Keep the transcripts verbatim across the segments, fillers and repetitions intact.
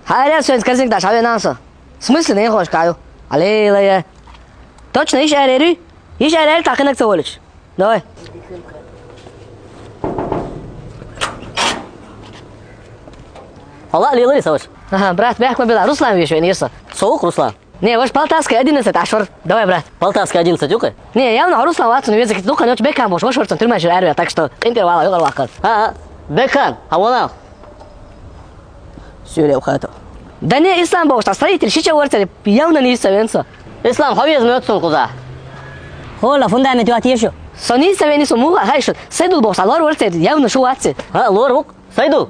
Хьаарел соьнца корзинка даш, хьавена со. В смысле, ненахошка ю? Аллилуйя. Точно, йиш аьллий? Йиш аьллий, тӀаккха хиннаг ца волуш. Давай. Хьо ла а лелари, сан ваша? Ага, брат, бехк ма била. Руслан веш вен, ирса. Со ву-кх Руслан. Не, ваша, Полтавская одиннадцать, Ашур. Давай, брат. Полтавская одиннадцать ю-кх? Не, явно Руслан вац, ну, веза кит дукха, ночь Бекхам бохуш, ваша варцун, тюрьма жир арвер, так что, къинтӀера вала, юкъара вахкар. А, а, Бекхам, хьан вон ал? Всё, лев хата. Да не, Ислам бохуш, та строитель, шича варцер, явно не Ислам венца. Ислам, хьо веза моьтту суна кхуза. Хьола фундамент йоттийша. Со не Ислам венни, со муха хайшут. Сайдул бохуш, та лор варцер, явно шу вац. А, лор ву-кх. Сайду?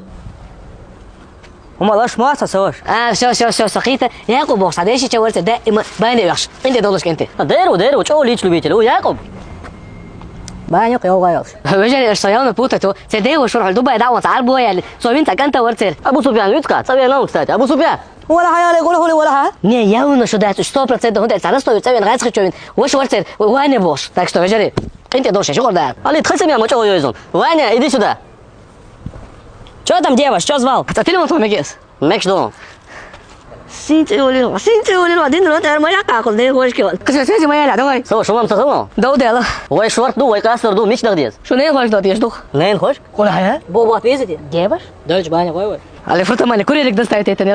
ХӀума лаш ма ца соваш. А, всё, всё, всё, со кхийтта. Якъуб бохуш, цхьа дешича варца, даима байна вехш. КъинтӀе долуш кӀинтӀе. А, деру, деру, чӀо лич любитель, у Якъуб. Байна йокъа йовгӀа йолуш. Вежарий, аша со явно путать ву. Церан ден ваша вара хьуна Дубай дӀа а вон цхьа Ӏарбо яьлла. Цо вин цхьа кӀанта варцера. Абу Суфьян вицкъа, цӀа вена ву, кстати. Абу Суфьян! Вала хьаяла гула хьули вала хьа? Не, явно шу дац, сто процентов хӀунда цхьа ростове цӀа вен гӀайцхьа човин. Ваша варцера, Ваня бохуш. Так что, вежарий, къинтӀе долуш, ши гӀор даьр. Али тхайса мя ма чӀо йойзун. Ваня, иди сюда. Чё там, деваш, чё звал? Ца телефон твой мегес. Мекш дон. Синтеолин, синтеолин, один рот, эр моя какул, не гошки. Кыса связи моя, давай. Со, шумам сахало. Да удела. Вай шварт ду, вай кастер ду, мич дагдез. Шу не гошки дот еш дух. Не гошки? Куда я? Бобо отвезите. Деваш? Дальше баня, вай, вай. Али фрута мали, курерик доставить это, не